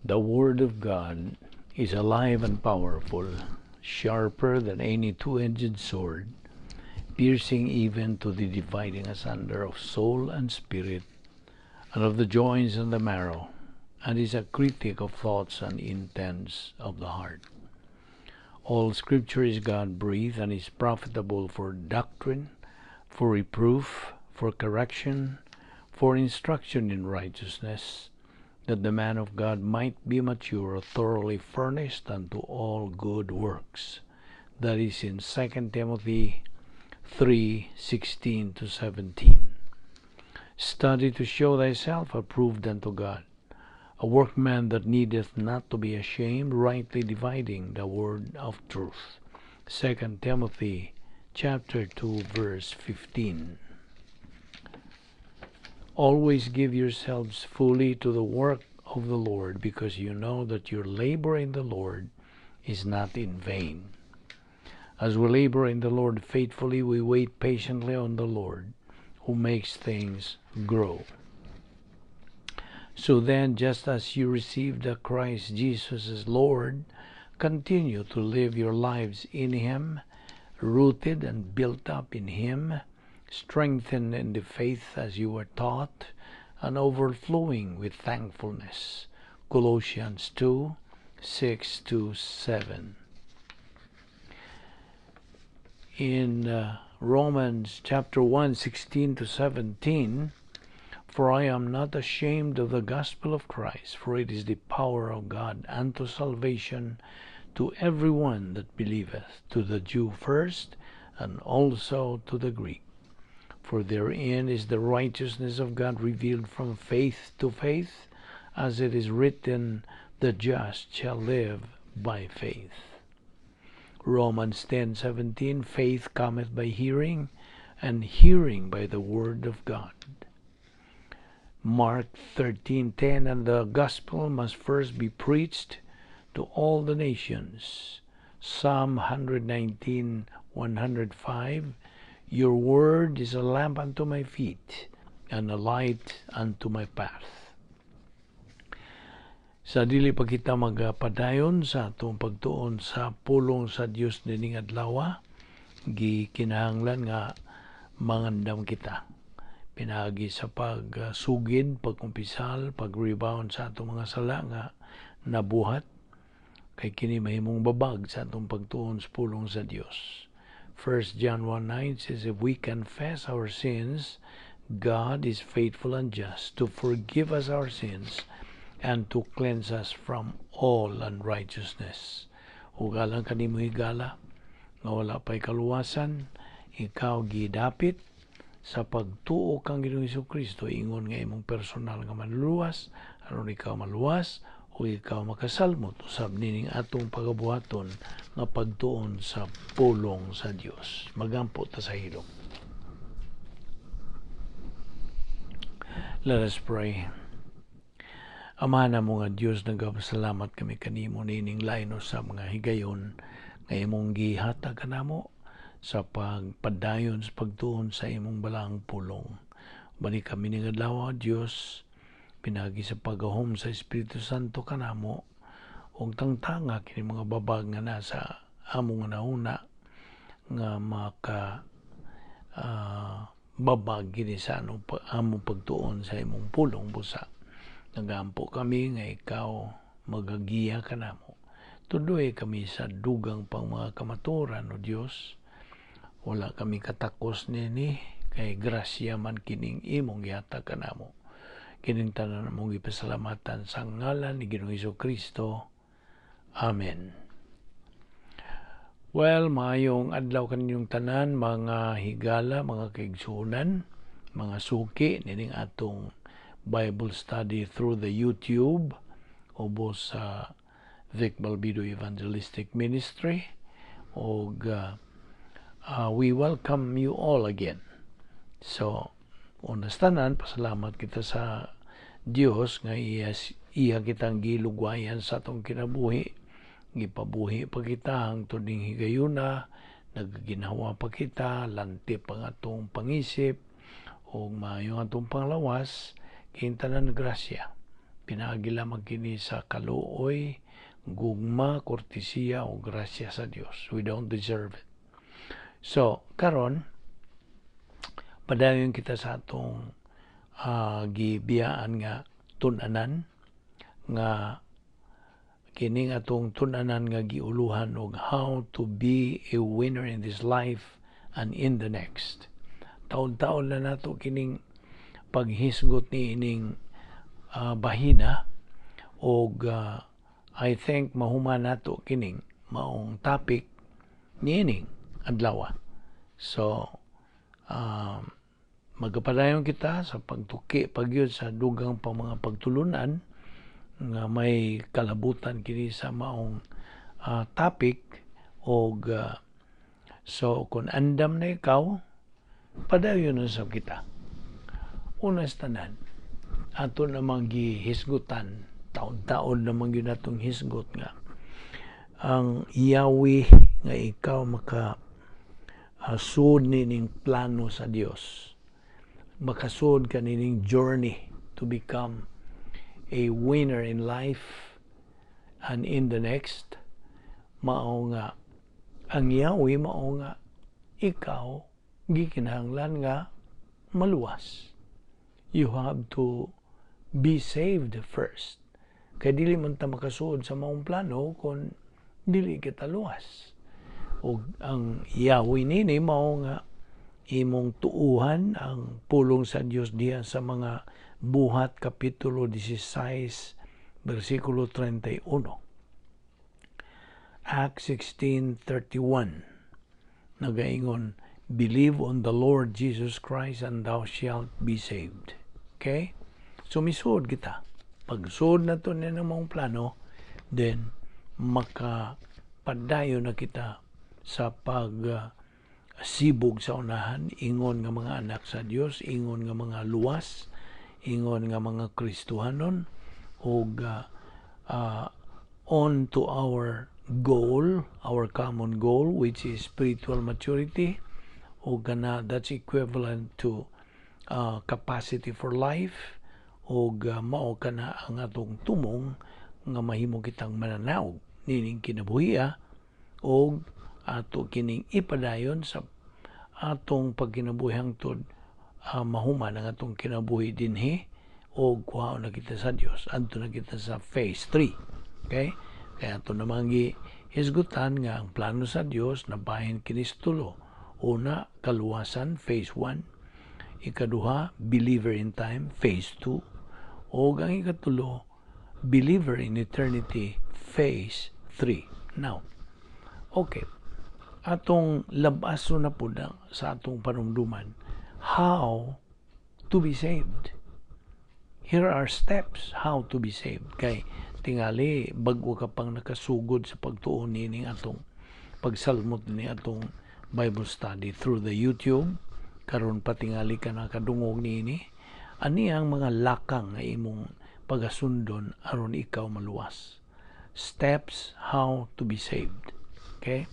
The Word of God is alive and powerful, sharper than any two-edged sword, piercing even to the dividing asunder of soul and spirit, and of the joints and the marrow, and is a critic of thoughts and intents of the heart. All Scripture is God-breathed and is profitable for doctrine, for reproof, for correction, for instruction in righteousness, that the man of God might be mature, thoroughly furnished unto all good works. That is in 2 Timothy 3:16 to 17. Study to show thyself approved unto God, a workman that needeth not to be ashamed, rightly dividing the word of truth. 2 Timothy chapter 2 verse 15. Always give yourselves fully to the work of the Lord, because you know that your labor in the Lord is not in vain. As we labor in the Lord faithfully, we wait patiently on the Lord, who makes things grow. So then, just as you received the Christ Jesus as Lord, continue to live your lives in Him, rooted and built up in Him, strengthened in the faith as you were taught, and overflowing with thankfulness. Colossians 2:6 to 7. In Romans chapter 1:16 to 17, for I am not ashamed of the gospel of Christ, for it is the power of God unto salvation to every one that believeth, to the Jew first, and also to the Greek. For therein is the righteousness of God revealed from faith to faith, as it is written, the just shall live by faith. Romans 10:17, faith cometh by hearing, and hearing by the word of God. Mark 13:10, and the gospel must first be preached to all the nations. Psalm 119:105, your word is a lamp unto my feet and a light unto my path. Sa dili pa kita magpadayon sa atong pagtuon sa pulong sa Dios nining adlaw, gikinahanglan nga mangandam kita. Pinaagi sa pagsugid, pagkumpisal, pag-rebound sa atong mga sala nga nabuhat, kay kini mahimong babag sa atong pagtuon sa pulong sa Dios. 1 John 1:9 says, if we confess our sins, God is faithful and just to forgive us our sins and to cleanse us from all unrighteousness. Ug alang kanimo, higala, nga wala pa'y kaluwasan, ikaw gidapit sa pagtuo kang Ginoong Kristo ingon nga imong personal nga manluluwas, aron ikaw maluwas o ikaw makasalmot usab nining atong pagabuhaton nga pagtuon sa pulong sa Dios. Magampo ta sa hilom. Let us pray. Ama namo nga Dios, nagapasalamat kami kanimo nining lain sa mga higayon nga imong gihatag kanamo sa pagpadayon sa pagtuon sa imong balaang pulong. Balik kami ning adlaw, Dios, pinagi sa paghahom sa Espiritu Santo kanamo ug tangtanga kini mga babag nga nasa among nauna nga maka babag kini sa among pagtuon sa imong pulong. Busa nagampo kami nga ikaw magagiya kanamo. Tudoy kami sa dugang pang mga kamaturan, o Dios. Wala kami katakos nini kay grasya man kining imong gihatag kanamo. Kining tanan among gipasalamatan sa ngalan ni Ginoong Jesucristo. Amen. Maayong adlaw kaninyong tanan, mga higala, mga kaigsuonan, mga suki nining atong Bible study through the YouTube ubos sa Vic Balbido Evangelistic Ministry. Og we welcome you all again. So, una sa tanan, pasalamat kita sa Dios nga iya kitang gilugwayan sa atong kinabuhi. Gipabuhi pa kita hangtod ning higayuna, nagaginhawa pa kita, lanti pa ang atong pangisip, ug maayo ang atong panglawas, kay tanan grasya. Pinaagi lamang kini sa kaluoy, gugma, kortesiya o grasya sa Dios. We don't deserve it. So, karon padayon kita sa atong gibiyaan nga tun-anan, nga kining atong tun-anan nga giuluhan og "How to be a winner in this life and in the next." Taon-taon na nato kining paghisgot ni ining bahina og I think mahuman nato kining maong topic niining adlaw. So magapadayon kita sa pagtuki pagyud sa dugang pa mga pagtulunan nga may kalabutan kini sa maong topic og so kung andam na ikaw, padayon na sa kita. Una sa tanan, ato namang gihisgutan, taon-taon namang gyud natong hisgot nga ang yawi nga ikaw maka sud nining plano sa Dios, makasud ka nining journey to become a winner in life and in the next, mao nga ang yawi mao nga ikaw gikinahanglan nga maluwas. You have to be saved first. Kay dili man ta makasuod sa maong plano kung dili kita luwas. Ug ang yawi nini mao nga imong tuuhan ang pulong sa Dios diha sa mga Buhat kapitulo 16 bersikulo 31. Acts 16:31 nagaingon, "Believe on the Lord Jesus Christ and thou shalt be saved." Okay? So misuod kita. Pagsuod na to ng maong plano, then makapadayon na kita sa pag sibog sa unahan, ingon nga mga anak sa Dios, ingon nga mga luwas, ingon nga mga Kristohanon ug on to our goal, our common goal, which is spiritual maturity o kana that's equivalent to capacity for life og mao kana ang atong tumong nga mahimo kitang mananaog nining kinabuhia og ato kining ipadayon sa atong pagkinabuhi hangtod mahuman ang atong kinabuhi dinhi o kuhaon na kita sa Dios, adto na kita sa phase 3. Okay, kaya ato namang hisgutan nga ang plano sa Dios na bahin kini sa tulo. Una, kaluwasan, phase 1. Ikaduha, believer in time, phase 2. O ang ikatulo, believer in eternity, phase 3. Now, okay, atong labaso na po na sa atong panumduman how to be saved. Here are steps how to be saved. Kay tingali bago ka pang nakasugod sa pagtuon nining atong pagsalmot ni atong Bible study through the YouTube, karon pa tingali ka nakadungog niini, ani ang mga lakang nga imong pagasundon aron ikaw maluwas. Steps how to be saved. Okay?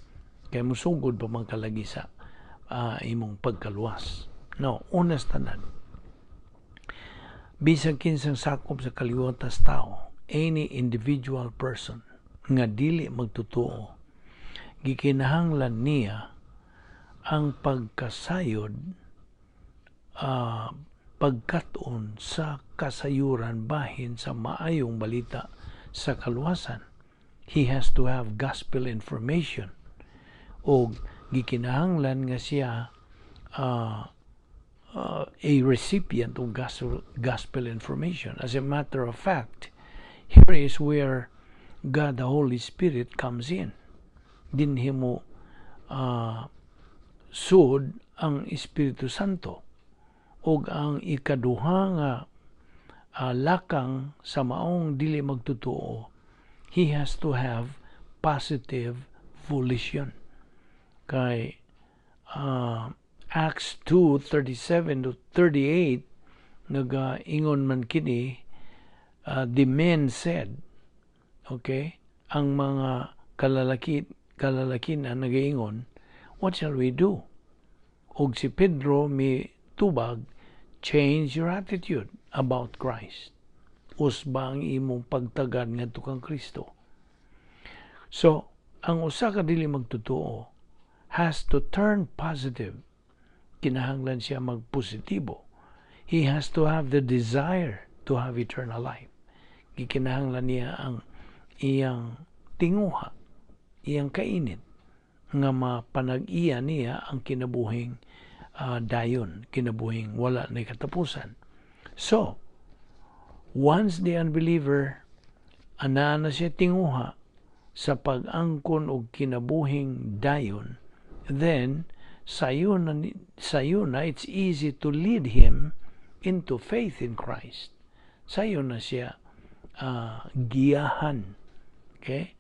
Kay musugod pa man kalagi sa imong pagkaluwas. No, una sa tanan. Bisan kinsang sakop sa kaliwatas tao, any individual person nga dili magtotoo, gikinahanglan niya ang pagkasayod, pagkat-on sa kasayuran bahin sa maayong balita sa kaluwasan. He has to have gospel information o gikinahanglan nga siya a recipient of gospel information. As a matter of fact, here is where God the Holy Spirit comes in. Dinhi mo sud ang Espiritu Santo ug ang ikaduha nga lakang sa maong dili magtotoo, he has to have positive volition. Kay Acts 2:37 to 38 nagaingon man kini, the men said, okay, ang mga kalalaki na nagaingon, "What shall we do?" Og si Pedro mi tubag, "Change your attitude about Christ." Usba ang imong pagtagad ngadto kang Kristo? So, ang usa ka dili magtotoo has to turn positive. Kinahanglan siya magpositibo. He has to have the desire to have eternal life. Gikinahanglan niya ang iyang tinguha, iyang kainit, nga mapanag-iya niya ang kinabuhing dayon, kinabuhing wala na katapusan. So, once the unbeliever ana na siya tinguha sa pag-angkon og kinabuhing dayon, then sayo na it's easy to lead him into faith in Christ. Sayo na siya giyahan. Okay?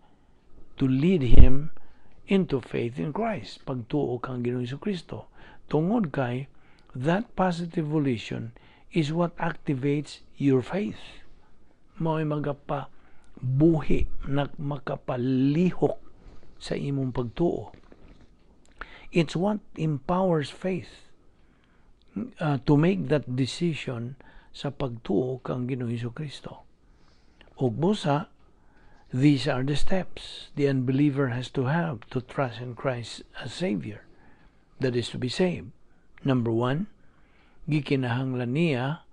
To lead him into faith in Christ. Pagtuo kang Ginoong Kristo. Tungod kay that positive volition is what activates your faith. Mao'y magapa buhi na makapalihok sa imong pagtuo. It's what empowers faith to make that decision sa pagtuo kang Ginoong Kristo. Ug busa, these are the steps the unbeliever has to have to trust in Christ as Savior, that is, to be saved. Number one, gikinahanglan niya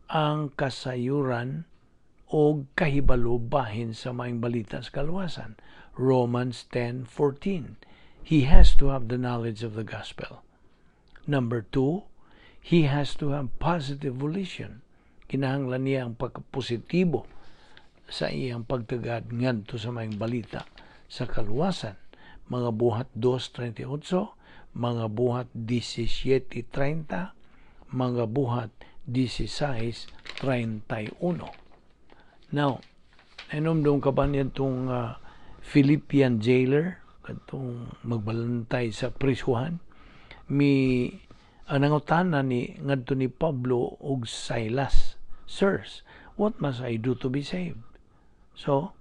ang kasayuran o kahibalo bahin sa maayong balita sa kaluwasan. Romans 10:14. He has to have the knowledge of the gospel. Number two, he has to have positive volition. Kinahanglan niya ang pagkapositibo sa iyang pagtagad ngadto sa maayong balita sa kaluwasan. Mga Buhat 2:38, Mga Buhat 17:30, Mga Buhat 16:31. Now, hinumdum ka ba niya itong Philippian jailer, katong magbalantay sa prisuhan? Mi ang nangutana ni ngadto ni Pablo ug Silas, "Sirs, what must I do to be saved?" So,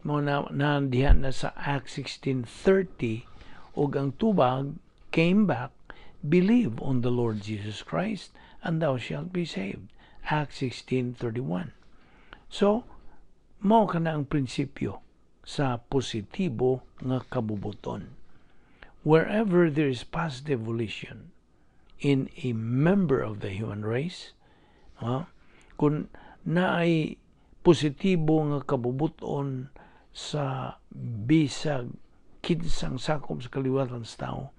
mao na diha na sa Acts 16:30, ug ang tubag came back, "Believe on the Lord Jesus Christ and thou shalt be saved." Acts 16:31. So, mao kana ang prinsipyo sa positibo nga kabubuton. Wherever there is positive volition in a member of the human race, kung naay positibo nga kabubuton sa bisag kinsang sakop sa kaliwatan sa tao,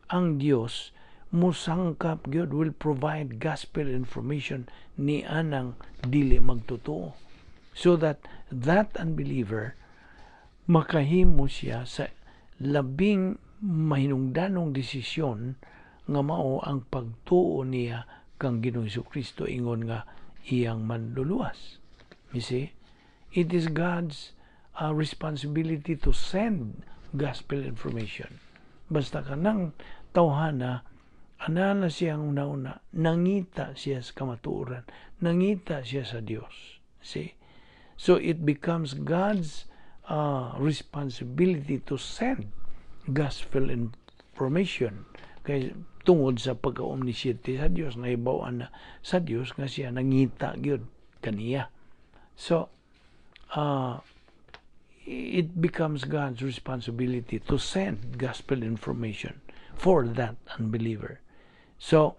ang Dios musangkap gyud, will provide gospel information ni anang dili magtotoo so that that unbeliever makahimo siya sa labing mahinungdanong desisyon nga mao ang pagtuo niya kang Ginoong Kristo ingon nga iyang manluluwas. You see? It is God's responsibility to send gospel information. Basta kanang tawhana, ana na siyang una-una, nangita siya sa kamatuoran, nangita siya sa Dios. See? So it becomes God's responsibility to send gospel information. Kay tungod sa pagka-omnisciente sa Dios, nahibaw-an na sa Dios nga siya nangita gyud kaniya. So, it becomes God's responsibility to send gospel information for that unbeliever. So,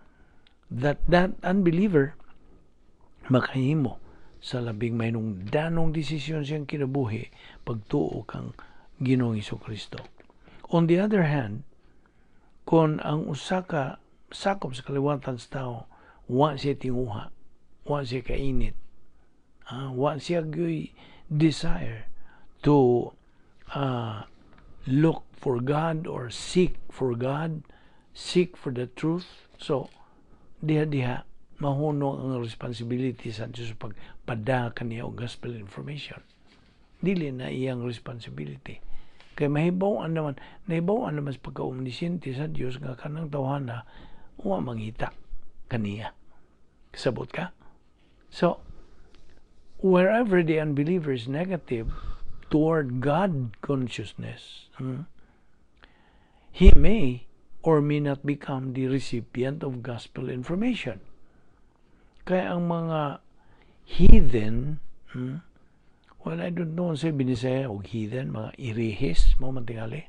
that that unbeliever makahimo sa labing mahinungdanong desisyon siyang kinabuhi, pagtuo kang Ginoong Kristo. On the other hand, kung ang usa ka sakop sa kaliwatan sa tao, wa siya tinguha, wa siya kainit, wa siya gyoy desire to look for God or seek for God, seek for the truth. So, diha-diha, mahunong ang responsibility sa Diyos pagpada kaniya og gospel information. Dili na iyang responsibility. Kay mahibaw-an naman, nahibaw-an naman sa pagka-omnisciente sa Dios nga kanang tawhana wa mangita kaniya. Kasabot ka? So, wherever the unbeliever is negative toward God consciousness, he may or may not become the recipient of gospel information. Kaya ang mga heathen Well, I don't know sa Binisaya og heathen, mga irihis, mao man tingali.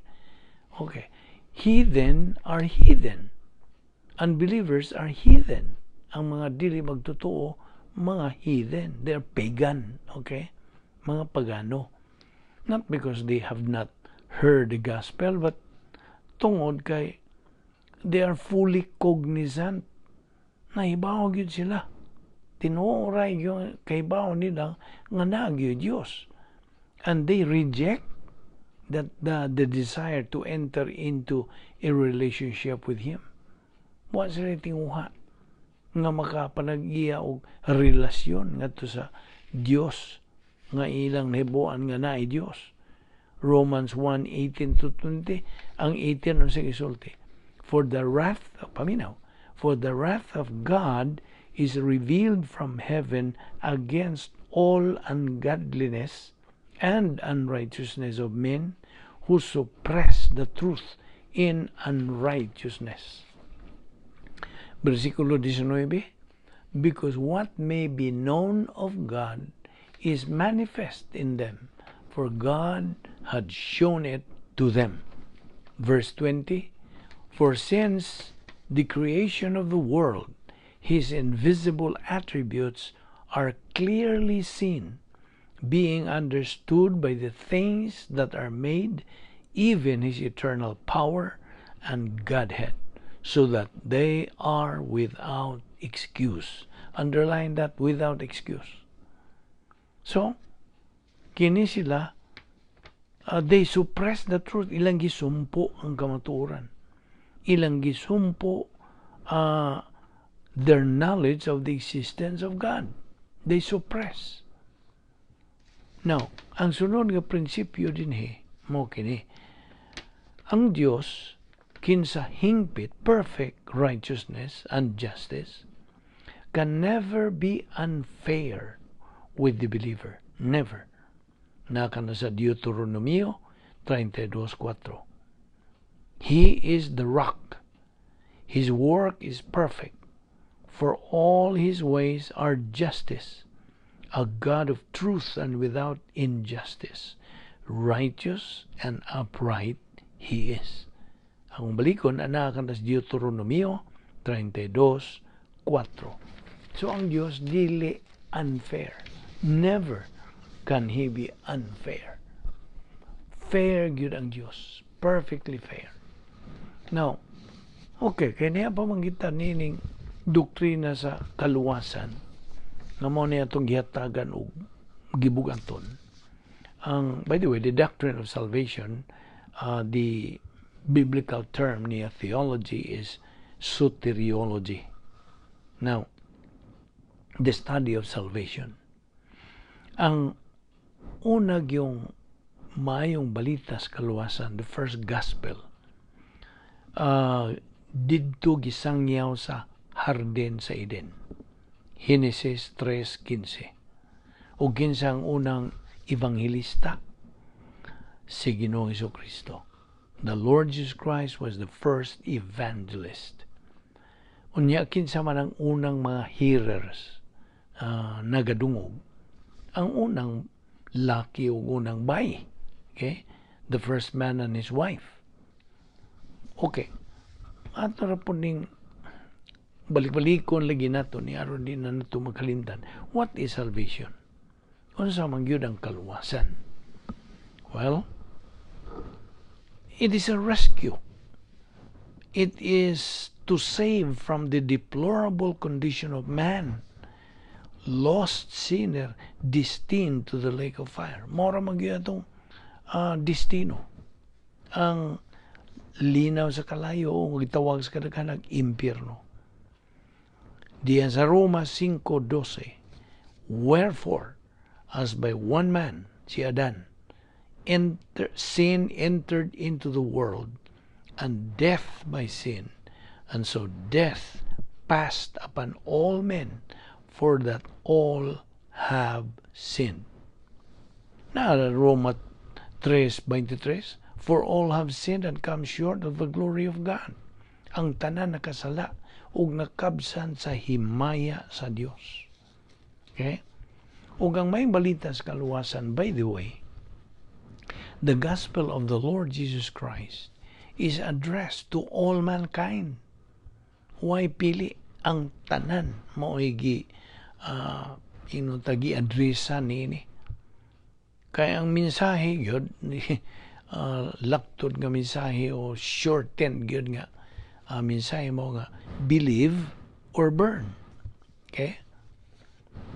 Okay. Heathen are heathen. Unbelievers are heathen. Ang mga dili magtotoo, mga heathen. They're pagan. Okay? Mga pagano. Not because they have not heard the gospel, but tungod kay they are fully cognizant. Nahibaw gyud sila. Tinuoray gyud kahibaw nila nga naa gyud Dios. And they reject that the desire to enter into a relationship with Him. Wa sila tinguha nga makapanag-iya og relasyon ngadto sa Dios nga ilang nahiboan nga naay Dios. Romans 1:18 to 20, ang 18, unsa gisulti? For the wrath, paminaw, for the wrath of God is revealed from heaven against all ungodliness and unrighteousness of men who suppress the truth in unrighteousness. Versikulo 19, because what may be known of God is manifest in them, for God had shown it to them. Verse 20, for since the creation of the world, His invisible attributes are clearly seen, being understood by the things that are made, even His eternal power and Godhead, so that they are without excuse. Underline that, "without excuse." So, kini sila, they suppress the truth. Ilang gisumpo ang kamatuoran. Ilang gisumpo their knowledge of the existence of God. They suppress. Now, ang sunod nga prinsipyo dinhi mao kini. Ang Dios kinsa hingpit, perfect righteousness and justice, can never be unfair with the believer. Never. Naa kana sa Deuteronomio 32:4. He is the rock. His work is perfect, for all His ways are justice, a God of truth and without injustice. Righteous and upright He is. Ang balikon, ana kan sa Deuteronomio 32:4. So ang Dios dili unfair. Never can He be unfair. Fair gyud ang Dios. Perfectly fair. Now, okay, kay niya pa man kita nining doktrina sa kaluwasan nga mao niya atong gihatagan og gibugaton. Ang, by the way, the doctrine of salvation, the biblical term niya theology is soteriology. Now, the study of salvation. Ang una yung maayong balita sa kaluwasan, the first gospel, didto gisangyaw sa hardin sa Eden. Genesis 3:15. O kinsa ang unang ebanghelista? Si Ginoong Kristo. The Lord Jesus Christ was the first evangelist. Unya kinsa man ang unang mga hearers, nagadungog? Ang unang laki ug unang bayi. Okay? The first man and his wife. Okay. Ato ra po ning balik-balikon lagi nato ni aron di na nato makalimtan. What is salvation? Unsa man gyud ang kaluwasan? Well, it is a rescue. It is to save from the deplorable condition of man, lost sinner destined to the lake of fire. Mao ra man gyud atong destino. Ang linaw sa kalayo o gitawag sa kadaghanan impyerno. Diyan sa Roma 5:12, "Wherefore, as by one man," si Adan, "sin entered into the world, and death by sin, and so death passed upon all men, for that all have sinned." Na Roma 3:23, "For all have sinned and come short of the glory of God." Ang tanan nakasala ug nakabsan sa himaya sa Dios. Okay? Ug ang Maayong Balita sa kaluwasan, by the way, the gospel of the Lord Jesus Christ is addressed to all mankind. Way pili, ang tanan mao'y gi ingon ta gi-adresa niini. Kay ang mensahe gyud, laktod nga mensahe o shortened gyud nga mensahe mo nga believe or burn. Okay?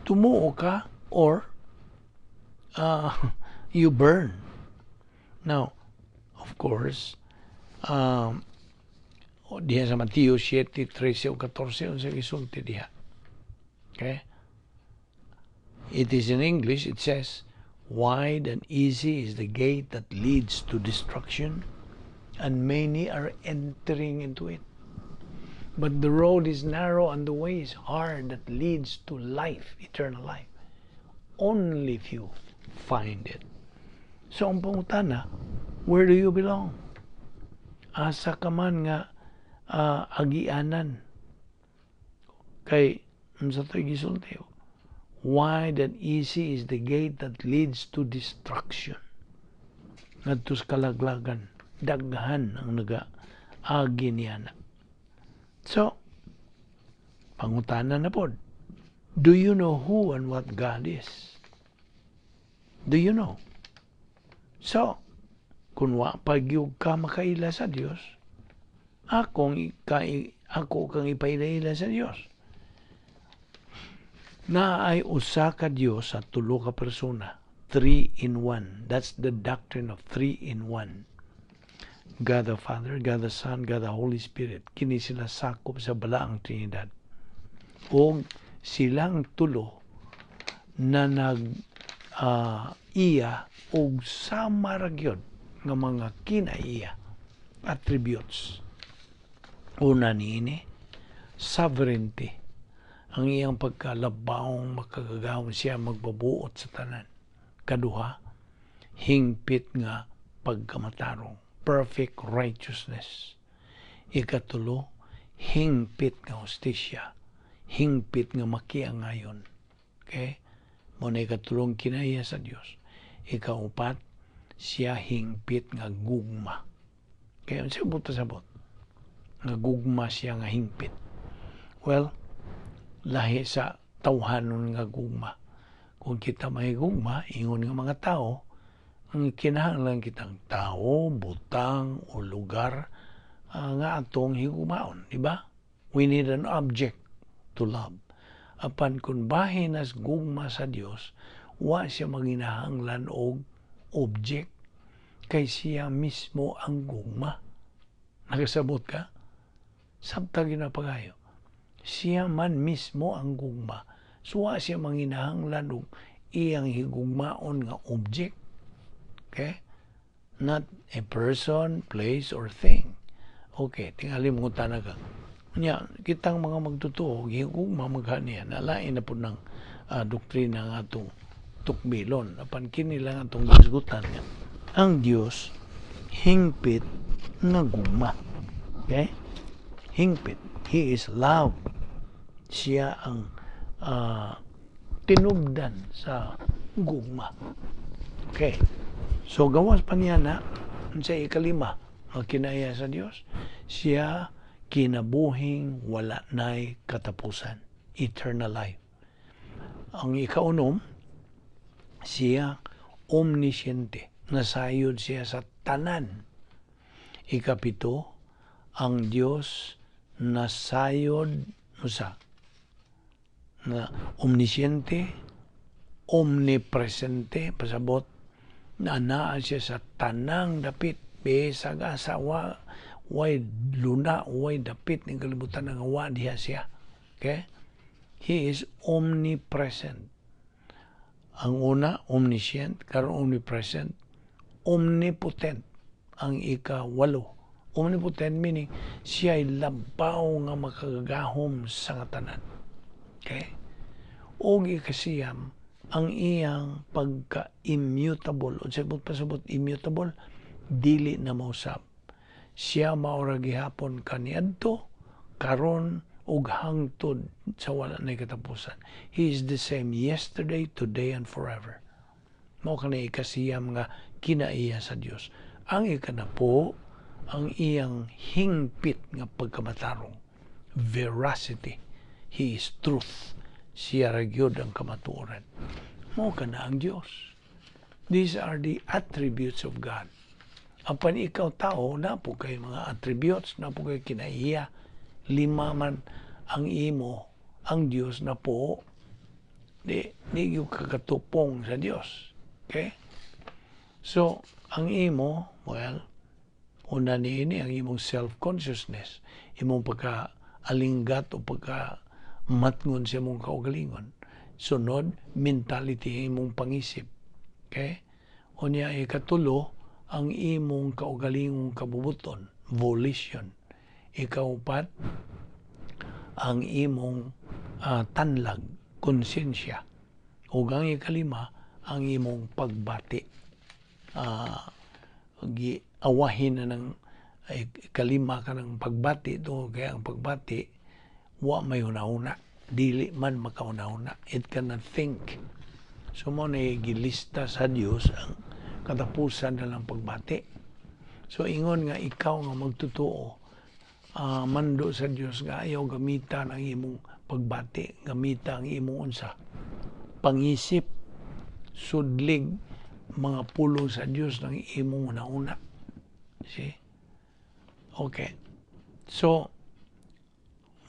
Tumuo ka or you burn. Now, of course, diha sa Mateo 7, 13 o 14, unsa gisulti diha? Okay? It is in English, it says, "Wide and easy is the gate that leads to destruction, and many are entering into it. But the road is narrow and the way is hard that leads to life, eternal life. Only few find it." So ang pangutana, where do you belong? Asa ka man nga agianan? Kay, unsa to'y gisulti? "Wide and easy is the gate that leads to destruction." Ngadto sa kalaglagan, daghan ang naga-agi niya na. So, pangutana na pod. Do you know who and what God is? Do you know? So, kung wa pa gyud ka makaila sa Dios, ako kang ipaila sa Dios. Naay usa ka Dios sa tulo ka persona. Three in one. That's the doctrine of three in one. God the Father, God the Son, God the Holy Spirit. Kini sila sakop sa Balaang Trinidad. O silang tulo na nag iya og sama ra gyud nga mga kinaiya, attributes. Una niini, sovereignty. Ang iyang pagkalabawong makagagahom, siya magbabuot sa tanan. Kaduha, hingpit nga pagkamatarong, perfect righteousness. Ikatulo, hingpit nga hustisya, hingpit nga makiangayon. Okay? Mao na ikatulong kinaiya sa Dios. Ikaupat, siya hingpit nga gugma. Kaya unsa buta sabot? Nga gugma siya nga hingpit. Well, lahi sa tawhanon nga gugma. Kung kita may gugma, ingon nga mga tao, ang kinahanglan kitang tao, butang o lugar nga atong higumaon, di ba? We need an object to love. Apan kung bahin as gugma sa Dios, wa siya maginahanglan og object kay siya mismo ang gugma. Nakasabot ka? Sabta ginapagayo. Siya man mismo ang gugma. So wa siya manginahanglan og iyang higugmaon nga object. Okay? Not a person, place, or thing. Okay, tingali mo ka. Nya, kitang mga magtotoo, gihugma maghaniya, nalain na po ng doktrina nga atong tukbilon. Apan kini lang atong gisgutan nga. Ang Dios hingpit nga gugma. Okay? Hingpit. He is love. Siya ang tinubdan sa gugma. Okay. So gawas pa niya na sa ikalima ang kinaya sa Dios, siya kinabuhing wala nay katapusan, eternal life. Ang ikaunom, siya omnisciente, nasayod siya sa tanan. Ikapito, ang Dios nasayod usa na omnisciente, omnipresente, pasabot na naa siya sa tanang dapit, bisag asa, wa way luna, way dapit ning kalibutan nga wa diha siya. Okay? He is omnipresent. Ang una, omniscient, karon omnipresent, omnipotent ang ikawalo. Omnipotent meaning siya ay labaw nga makagagahom sa nga tanan. Okay? Og ikasiyam, ang iyang pagka-immutable. Unsay buot pasabot immutable? Dili na mausab. Siya mao ra gihapon kaniadto, karon ug hangtod sa wala na katapusan. He is the same yesterday, today, and forever. Mao kani ikasiyam nga kinaiya sa Dios. Ang ikanapo, ang iyang hingpit nga pagkamatarong. Veracity. He is truth. Siya ra gyud ang kamatuoran. Mao kana ang Dios. These are the attributes of God. Apan ikaw tao, naa po kay mga attributes, naa po kay kinaiya. Lima man ang imo, ang Dios na po, di yung kakatupong sa Dios. Okay? So, ang imo, well, una niini ang imong self-consciousness, imong pagka-alinggat o pagka matngon sa imong kaugalingon. Sunod, mentality, imong pangisip. Okay? Unya, ikatulo, ang imong kaugalingong kabubuton, volition. Ikaupat, ang imong tanlag, konsensya. Ug ang ikalima, ang imong pagbati. Awahin na ng ay, ikalima ka ng pagbati tungod kay ang pagbati wa may una-una, dili man makauna-una, it cannot think. So mo na gilista sa Dios ang katapusan na lang pagbati. So ingon nga ikaw nga magtotoo, mando sa Dios nga ayaw gamitan ang imong pagbati, gamita ang imong unsa, pangisip, sudlig mga pulong sa Dios ng imong una-una. See? Okay. So,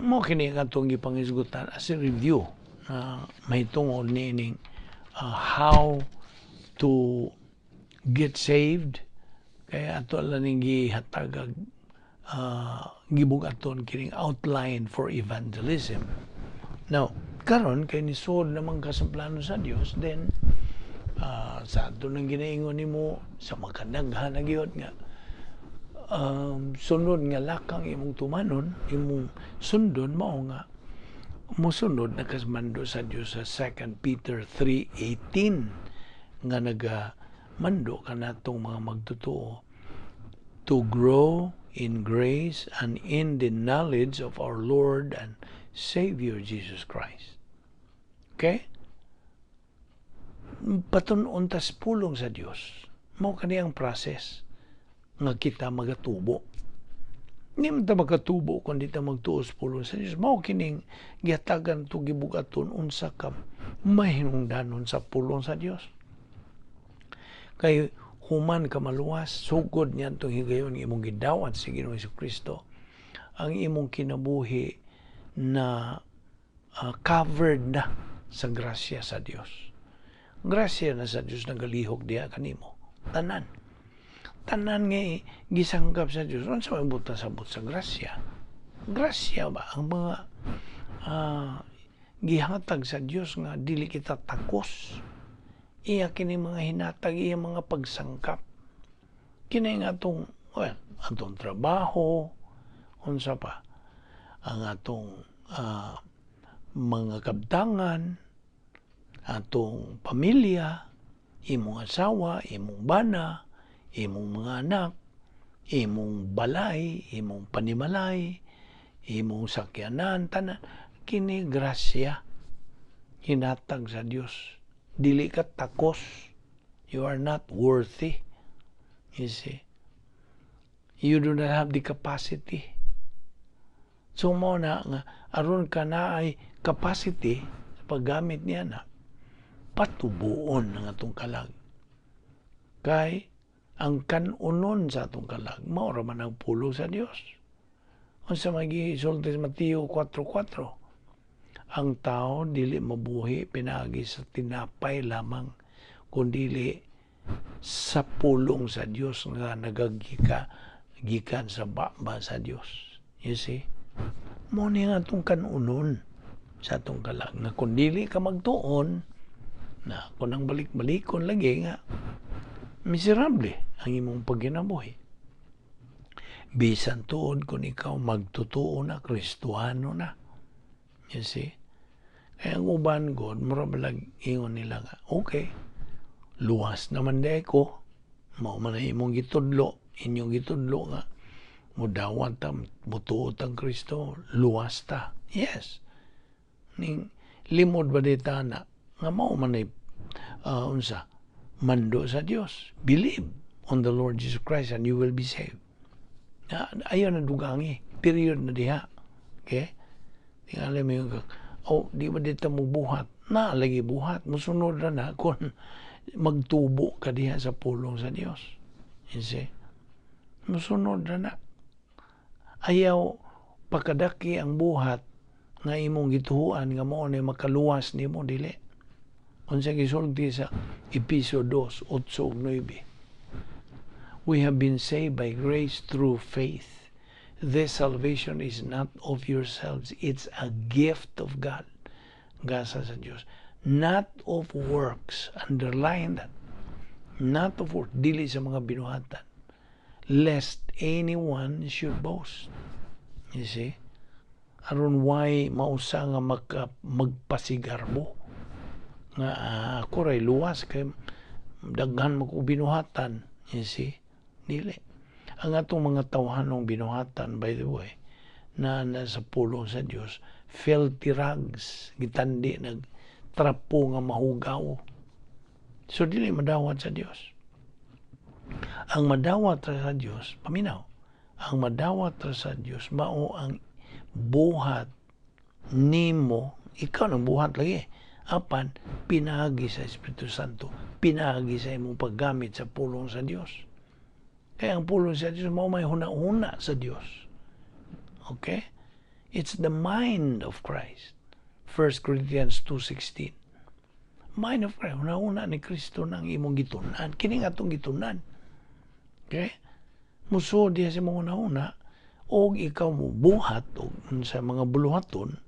mo kini ang atong gipangisgutan as a review na mahitungod niining how to get saved, kaya ato lang ning gihatagag gibug-aton kining outline for evangelism. Now, karon kay nisuod naman ka sa plano sa Dios, then sa ato nang ginaingon nimo sa makadaghan na gyud nga sunod nga lakang imong tumanon, imong sundon, mao nga mosunod na kas mando sa Dios sa 2 Peter 3:18 nga naga mando kanatong mga magtotoo to grow in grace and in the knowledge of our Lord and Savior Jesus Christ. Okay? Patun-on tas pulong sa Dios. Mao kani ang process nga kita magatubo. Hindi man ta magatubo kung di ta magtuo sa pulong sa Dios. Mao kining gihatagan to, gibugaton unsa ka mahinungdanon sa pulong sa Dios. Kay human ka maluwas, sugod niya itong higayon imong gidawat si Ginoong Kristo, ang imong kinabuhi na covered na sa grasya sa Dios. Grasya na sa Dios nagalihok diha kanimo. Tanan. Tanan nga gisangkap sa Dios. Unsa may buta sabot sa grasya? Grasya ba ang mga gihatag sa Dios nga dili kita takos? Iya kini mga hinatag, iya mga pagsangkap. Kini nga atong, well, atong trabaho, unsa pa, ang atong mga kabtangan, atong pamilya, imong asawa, imong bana, imong mga anak, imong balay, imong panimalay, imong sakyanan, tanan, kini grasya hinatag sa Dios. Dili ka takos. You are not worthy. You see? You do not have the capacity. So mo na nga aron ka na ay capacity sa paggamit niya na patubuon ang atong kalag. Kay ang kanunon sa atong kalag mao ra man ang pulong sa Dios. Unsa may gisulti sa Mateo 4:4? Ang tao dili mabuhi pinaagi sa tinapay lamang, kundili sa pulong sa Dios nga nagagika gikan sa baba sa Dios. You see? Mo ni nga atong kanunon sa atong kalag nga kung dili ka magtuon na kung ang balik-balikon lagi nga miserable ang imong pagkinabuhi. Bisan tuod kung ikaw magtotoo na, Kristuhano na. You see? Kaya ang uban god, mura balag ingon nila nga, okay, luwas naman di ko, mao man na imong gitudlo, inyong gitudlo nga, mudawat ta, mutuot ang Kristo, luwas ta. Yes. Ning limod ba dita na nga mao man ay unsa mando sa Dios? Believe on the Lord Jesus Christ and you will be saved. Ayaw na dugangi. Period na diha. Okay? Tingali mo yung, oh, di ba dito mo buhat? Na, lagi buhat. Musunod na na kung magtubo ka diha sa pulong sa Dios. You see? Musunod na na. Ayaw pakadaki ang buhat nga imong gituhuan nga mao ni makaluwas nimo, dili. Unsa gisulti sa Episo 2, 8 ug 9? We have been saved by grace through faith. This salvation is not of yourselves. It's a gift of God. Gasa sa Diyos. Not of works. Underline that. Not of works. Dili sa mga binuhatan. Lest anyone should boast. You see? Aron why mausa nga magpasigarbo nga ako ray luwas kay daghan mo ko binuhatan. You see? Dili. Ang atong mga tawhanong binuhatan, by the way, na sa pulong sa Dios, filthy rags, gitandi nag trapo nga mahugaw. So dili madawat sa Dios. Ang madawat sa Dios, paminaw, ang madawat sa Dios mao ang buhat nimo, ikaw nang buhat lagi, apan pinaagi sa Espiritu Santo, pinaagi sa imong paggamit sa pulong sa Dios. Kaya ang pulong sa Dios mao may huna-huna sa Dios. Okay? It's the mind of Christ. 1 Corinthians 2:16. Mind of Christ, huna-huna ni Kristo nang imong gitunan. Kini nga atong gitunan. Okay? Musuod diha sa imong huna-huna og ikaw mo buhat og sa mga buluhaton,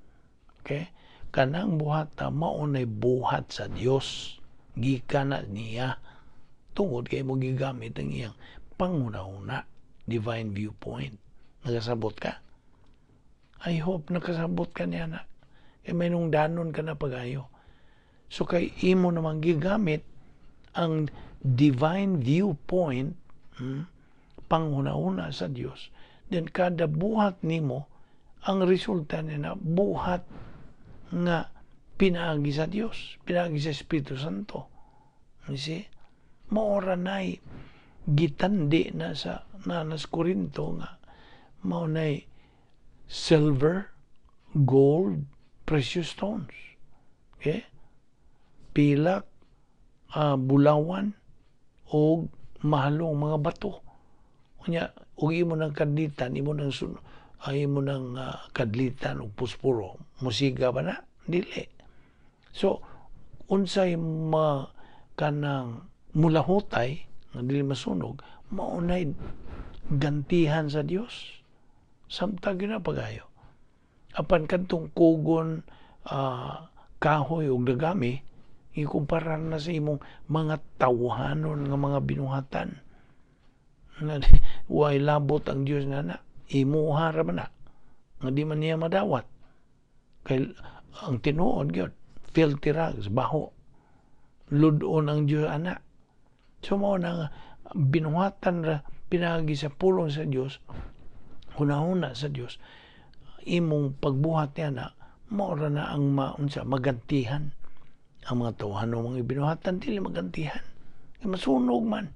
okay? Kanang buhata mao nay buhat sa Dios. Gikan na niya tungod kay mo gigamit ang iyang panghuna-huna, divine viewpoint. Nakasabot ka? I hope nakasabot ka niya na. Kay may nung danon ka na pagayo. So kay imo namang gigamit ang divine viewpoint, panghuna-huna sa Dios, then kada buhat nimo, ang resulta niya na buhat nga pinaagi sa Dios, pinaagi sa Espiritu Santo. You see? Maora na'y gitandi na sa nanas Korinto nga mao nay silver, gold, precious stones. Okay? Pilak, bulawan, o mahalong mga bato. Unya, ug imo nang kadlitan, imo nang kadlitan og puspuro, musiga ba na? Dili. So, unsay ma kanang mulahutay nga dili masunog, maunay gantihan sa Dios. Samtang gyud na pagayo. Apan kadtong kugon, kahoy ug dagami, ikumpara na sa imong mga tawhanon nga mga binuhatan. Nga way labot ang Dios nga na, imuha ra man na nga di man niya madawat. Kay ang tinuod gyud, filthy rags, baho. Lud-on ang Dios ana. So mao na nga binuhatan ra pinaagi sa pulong sa Dios, hunahuna sa Dios, imong pagbuhat niya na mao ra na ang maunsa magantihan. Ang mga tawhano mga binuhatan dili magantihan. Kay masunog man.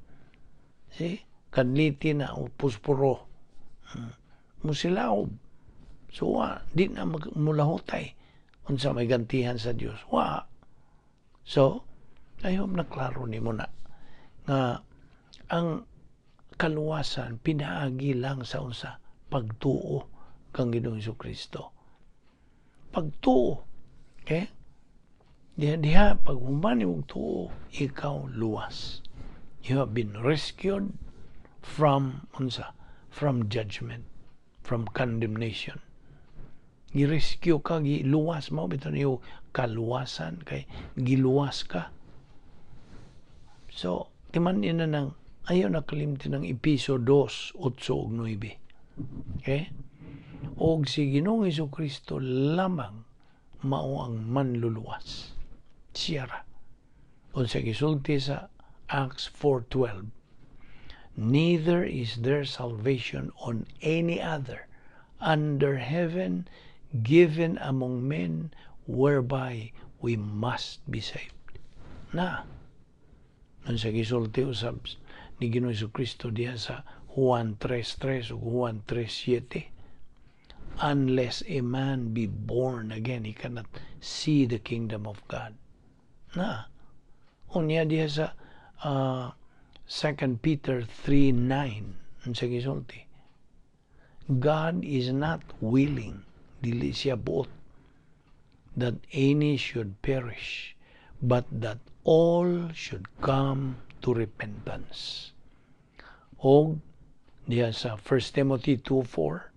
See? Kadliti na o puspuro. Musilaob. So wa, di na mulahutay unsa may gantihan sa Dios. Wa. So, I hope na klaro nimo na nga ang kaluwasan pinaagi lang sa unsa? Pagtuo kang Ginoong Kristo. Pagtuo. Okay? Diha diha pag human imong tuo, ikaw luwas. You have been rescued from unsa? From judgment, from condemnation. Gi-rescue ka, giluwas mo bitaw niyo kaluwasan kay giluwas ka. So, timan na nang ayaw na kalimti ng Episo 2, 8 ug 9. Okay? Og si Ginoong Kristo lamang mao ang manluluwas. Siya ra. Unsa gisulti sa Acts 4:12? Neither is there salvation on any other under heaven given among men whereby we must be saved." Na unsa gisulti usab ni Ginoong Kristo diha sa Juan 3:3 ug Juan 3:7? "Unless a man be born again, he cannot see the kingdom of God." Na unya diha sa 2 Peter 3:9, unsa gisulti? "God is not willing," dili siya buot, "that any should perish, but that all should come to repentance." Og diha sa 1 Timothy 2:4,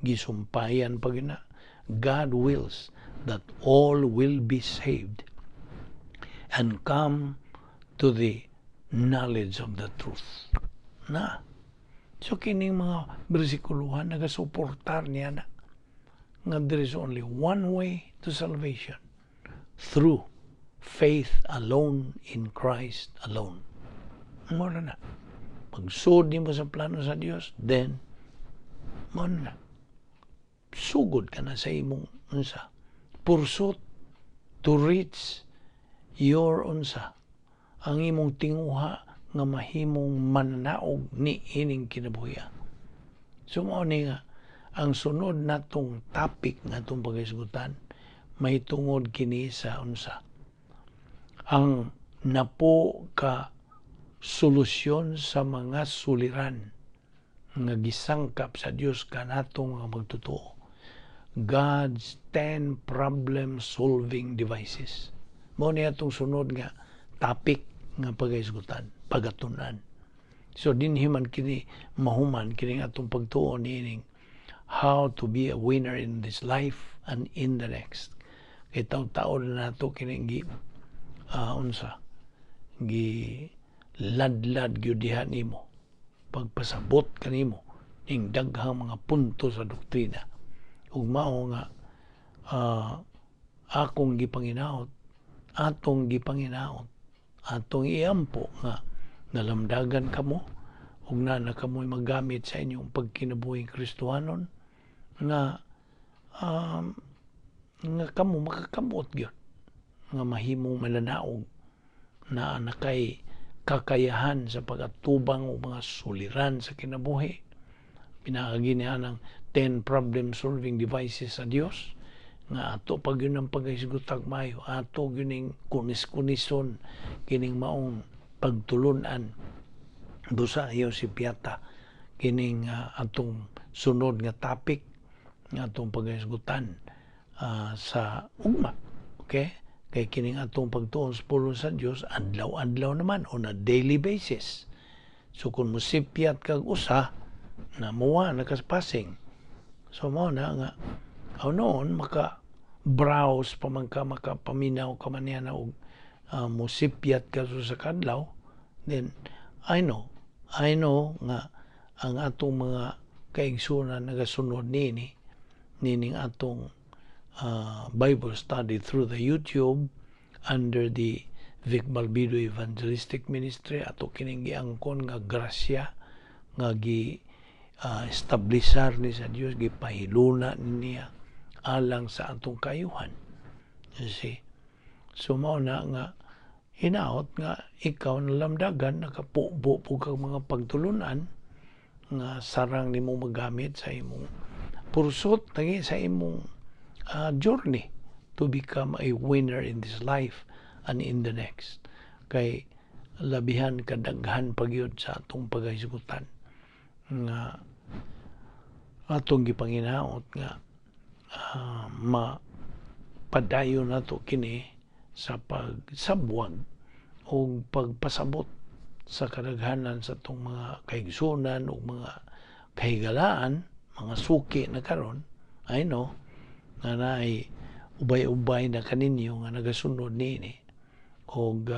gisumpayan pa na, "God wills that all will be saved and come to the knowledge of the truth." Na. So kining mga bersikuluhan nagasuportar niya na nga there is only one way to salvation, through faith alone in Christ alone. Mao na. Pagsud nimo sa plano sa Dios, then mao na. Sugod ka na sa imong unsa, pursuit to reach your unsa, ang imong tinguha nga mahimong mananaog ni ining kinabuhiya. So mao ni nga ang sunod natong topic nga atong paghisgutan may tungod kini sa unsa, ang 10 ka solusyon sa mga suliran nga gisangkap sa Dios kanatong mga magtotoo. God's 10 problem solving devices. Mao ni atong sunod nga topic nga paghisgutan, pagatunan. So dinhi man kini mahuman kini atong pagtuon niining how to be a winner in this life and in the next. Kay taon-taon na nato kining gi unsa, gi ladlad gyud diha nimo, pagpasabot kanimo ning daghang mga punto sa doktrina, ug mao nga akong gipanginaot, atong gipanginaot, atong iampo nga nalamdagan kamo ug na na kamoy magamit sa inyong pagkinabuhing Kristohanon nga nga kamo makakamot gyud nga mahimong mananaog na nakay kakayahan sa pag-atubang og mga suliran sa kinabuhi pinaagi niya ng 10 problem solving devices sa Dios nga ato pag yun ang paghisgutag mayo, ato gyud ning kunis-kunison kining maong pagtulunan. Busa ayaw si Piata kining atong sunod nga topic nga atong paghisgutan sa ugma, okay? Kay kining atong pagtuon sa pulong sa Dios, adlaw-adlaw naman, on a daily basis. So kung musipyat kag usa na, muwa nakaspasing. So mao na nga aw noon maka browse pa man ka, makapaminaw ka man niya na og musipyat ka sa kadlaw, then I know nga ang atong mga kaigsunan nagasunod nini nining atong Bible study through the YouTube under the Vic Balbido Evangelistic Ministry, ato kining giangkon nga grasya nga gi establisar ni sa Dios, gipahiluna niya alang sa atong kayuhan, you see? So mao na nga hinaot nga ikaw nalamdagan, nakapubo po kag mga pagtulunan nga sarang nimo magamit sa imong pursuit lagi sa imong journey to become a winner in this life and in the next, kay labihan kadaghan pagyud sa atong paghisgutan nga atong gipanginaot nga mapadayon nato kini sa pagsabwag o pagpasabot sa kadaghanan sa atong mga kaigsunan o mga kahigalaan, mga suki na karon. I know nga naay ubay-ubay na kaninyo nga nagasunod niini og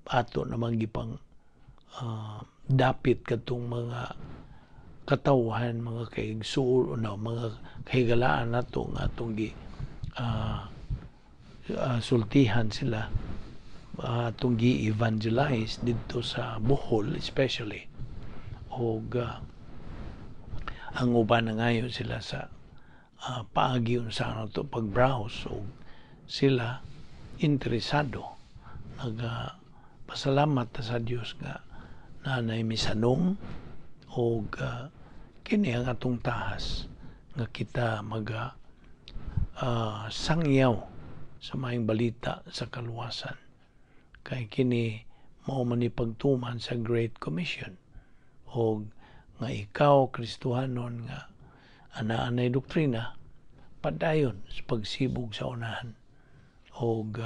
ato namang gipang dapit kadtong mga katawhan, mga kaigsuon, no, mga kahigalaan nato nga atong gi sultihan sila, atong gi-evangelize didto sa Bohol especially, og ang uban na ngayon sila sa paagi unsa nato pag-browse ug sila interesado. Naga pasalamat ta sa Dios nga nanay misanong og kini ang atong tahas nga kita maga sangyaw sa maayong balita sa kaluwasan kay kini mao man ni pagtuman sa Great Commission og nga ikaw, Kristohanon nga ana-anay doktrina, padayon sa pagsibog sa unahan og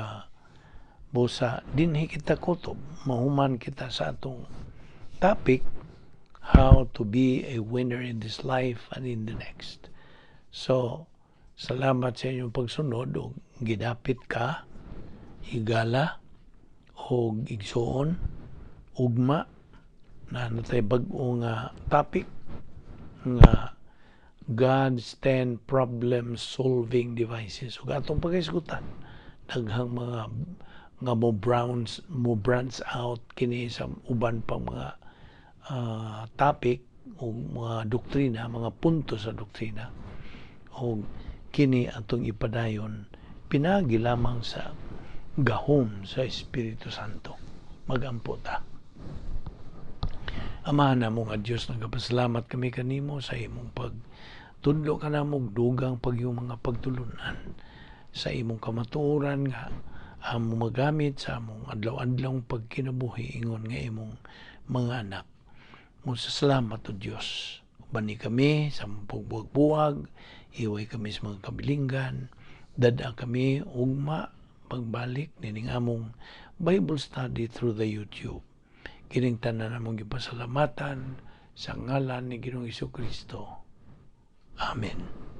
busa dinhi kita kutob mahuman kita sa atong topic, how to be a winner in this life and in the next. So salamat sa inyong pagsunod ug gidapit ka, higala og igsuon. Ugma na natay bag-o nga topic nga God's 10 problem solving devices ug atong paghisgutan daghang mga nga mo branch out kini sa uban pang mga topic o mga doktrina, mga punto sa doktrina, o kini atong ipadayon pinagi lamang sa gahom sa Espiritu Santo. Magampo ta. Ama namo nga Dios, nagapasalamat kami kanimo sa imong pagtudlo kanamo dugang pag yung mga pagtulunan sa imong kamatuoran nga among magamit sa among adlaw-adlaw pagkinabuhi ingon nga imong mga anak. Salamat o Dios. Bani kami sa pagbuwag-buwag, iway kami sa mga kabilinggan, dada kami ugma pagbalik nining among Bible study through the YouTube. Kining tanan namong gipasalamatan sa ngalan ni Ginoong Kristo. Amen.